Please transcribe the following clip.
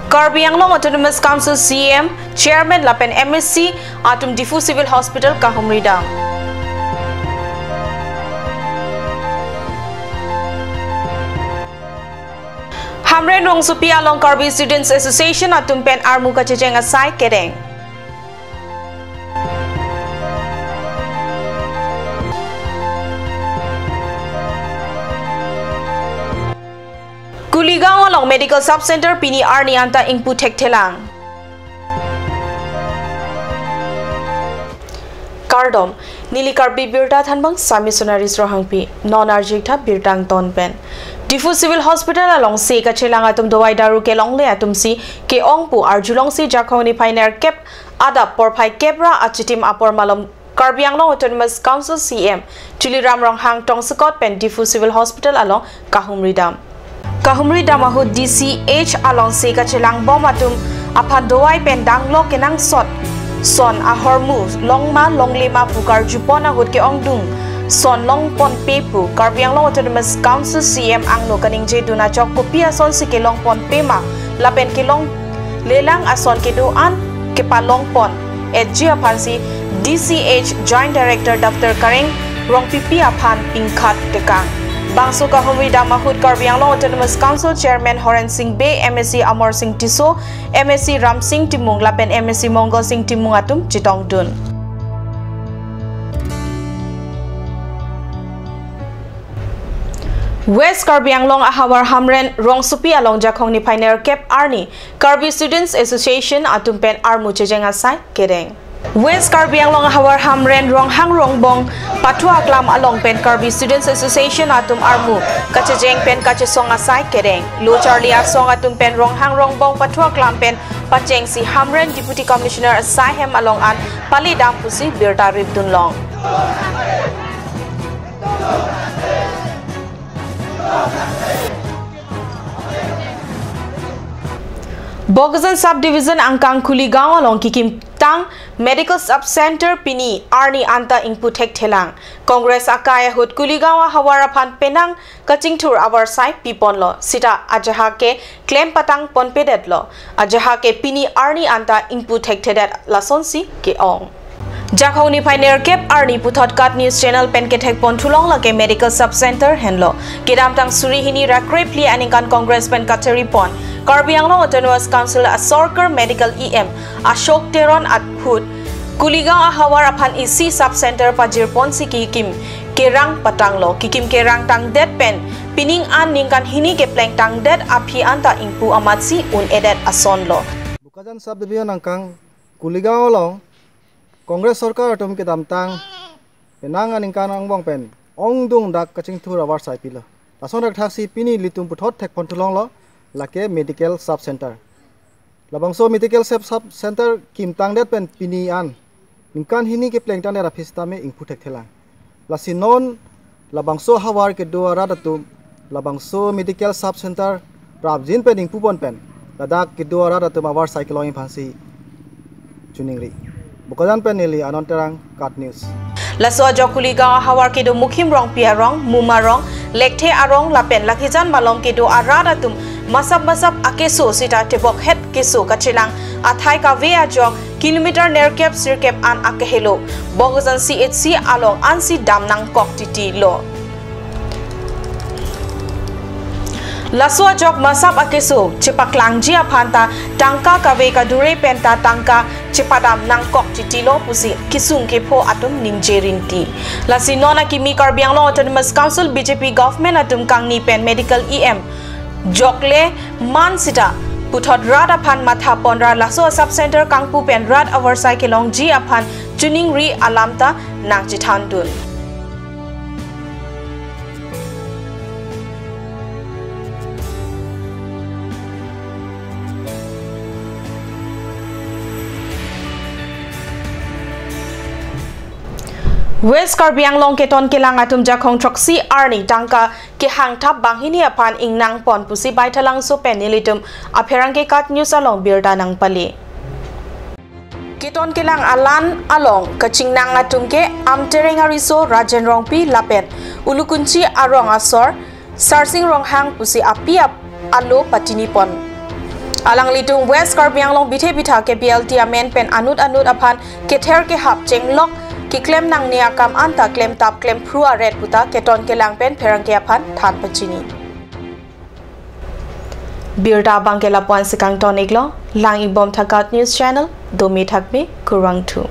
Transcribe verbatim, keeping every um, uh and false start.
Karbi Anglong Autonomous Council C E M, Chairman lapen M A C atum Diphu Civil Hospital kahumri dam. Hamren Rongsopi along Karbi Students Association atum pen armu kachecheng asai kereng. Kuligaon along Medical Sub Center pini arni anta ingpu thekthelang. Kardom, neli Karbi Birta thanbang Sami Sonaris Rohangpi, non arjik tha birta angton pen. Diphu Civil Hospital along se kachelang atum dawai daru kelongle atum si ke-ong pu arjulong si Jakhong niphai nerkep adap porphai kep ra achitim apor malom Karbi Anglong Autonomous Council C E M Tuliram Ronghang tongsekot pen Diphu Civil Hospital along kahumri dam. Kahumri dam ahut D C H along se kachelang bom atum aphan dawai pen danglo kenangsot son ahormu longma longlema pu karjupon ahut ke-ongdung son longponpe pu Karbi Anglong Autonomous Council C E M angno kaningje dun ajok kopi ason si kelongponpe ma lapen kelonglelang ason kedo-an kepalongpon etji aphan si D C H Joint Director Doctor Kareng Rongpipi aphan pingkhat tekang. Bangso kahumri dam ahut Karbi Anglong Autonomous Council Chairman Horen Sing Bey, M A C Amar Sing Tisso, M A C Ram Sing Timung lapen M A C Mongol Sing Timung atum chetongdun. West Karbi Anglong ahavar Hamren Rongsopi along Jakhong niphai nerkep arni Karbi Students Association atum pen armu checheng asai kereng. West Karbi Anglong ahavar Hamren Ronghang Rongbong Pathu Aklam along pen Karbi Students Association atum armu kachecheng pen kachesong asai kereng. Lo charli asong atum pen Ronghang Rongbong Pathu Aklam pen pacheng si Hamren Deputy Commissioner asai hem along an pali dam pusi birta ripdun long. Bokajan Sub Division angkang Kuligaon along kikimtang Medical Sub Center pini arni anta ingpu thekthelang. Congress akai ahut Kuligaon ahavar aphan penang kachingthur avarsai piponlo. Sita ajahak ke klem patang ponpedetlo. Ajahak ke pini arni anta ingpu thekthedet lasonsi ke-ong. Jakhong niphai nerkep arni puthot KAT News Channel pen kethekpon thulong lake Medical Sub Center henlo. Kedamtang suri hini ra krephli aningkan Congress pen katheri pon Karbi Anglong Autonomous Council asorkar Medical E M Ashok Teron ahut Kuligaon ahavar aphan isi Sub Center pajirpon si kikim kerang patanglo. Kikim kerang tangdet pen pining an ningkan hini kepleng tangdet aphi anta ingpu amatsi un-edet asonlo. Bokajan Sub Division angkang Kuligaon along Congress sorkar atum kedamtang penang aningkan angbong pen ongdung dak kachingthur avarsai pilo. Lason dak thaksi pini ilitum puthot thekpon thulonglo lake Medical Sub Center. Labangso Medical Sub, Sub Center kimtangdet pen pini an ningkan hini kepleng tangdet aphi sitame ingpu thekthelang. Lasi non labangso ahavar kedo arat atum labangso Medical Sub Center prapjin pen ingpupon pen ladak kedo arat atum avarsai kelongji aphansi choningri. Bokajan pen neli Anand Terang, KAT News. Laso ajok Kuligaon ahavar kedo Mukhim Rongpi arong, Muma arong, Lekthe arong lapen Lakhijan malom kedo arat atum masap masap akeso sita tebokhet keso kachelang athai kave ajok kilometer nerkep sirkep an akehelo Bokajan C H C along ansi dam nangkok titilo. Laso ajok masap akeso chepaklangji aphan ta tangka kave kadure pen ta tangka chepadam nangkok titilo pusi kesung kepho atum ningje rinti. Lasi non akimi Karbi Anglong Autonomous Council B J P government atum kangni pen medical E M jokle man sita puthot rat aphan matha ponra laso a-sub center kangpu pen rat avarsai kelongji aphan choningri alam ta nangchethandun. West Karbi Anglong keton kelang atum Jakhong throksi arni tangka kehangthap banghini aphan ingnang pon pusi Baithalangso pen nelitum apherangke KAT News along birta nangpale. Keton kelang alan along kachingnang atum ke Amtereng ariso Rajen Rongpi lapen Ulukunchi arong asor Sarsing Ronghang pusi api ap alo patini pon. Alanglitum West Karbi Anglong bithe bitha ke B L T amen pen anut anut aphan kether kehap chenglok keklem nangne akam anta klemtap klempru aret puta keton kelang pen pherangke aphan than pachini. Birta abang ke lapu-an si kangton iklo, lang ibom thakat news channel, domi thakmi kurvangthu.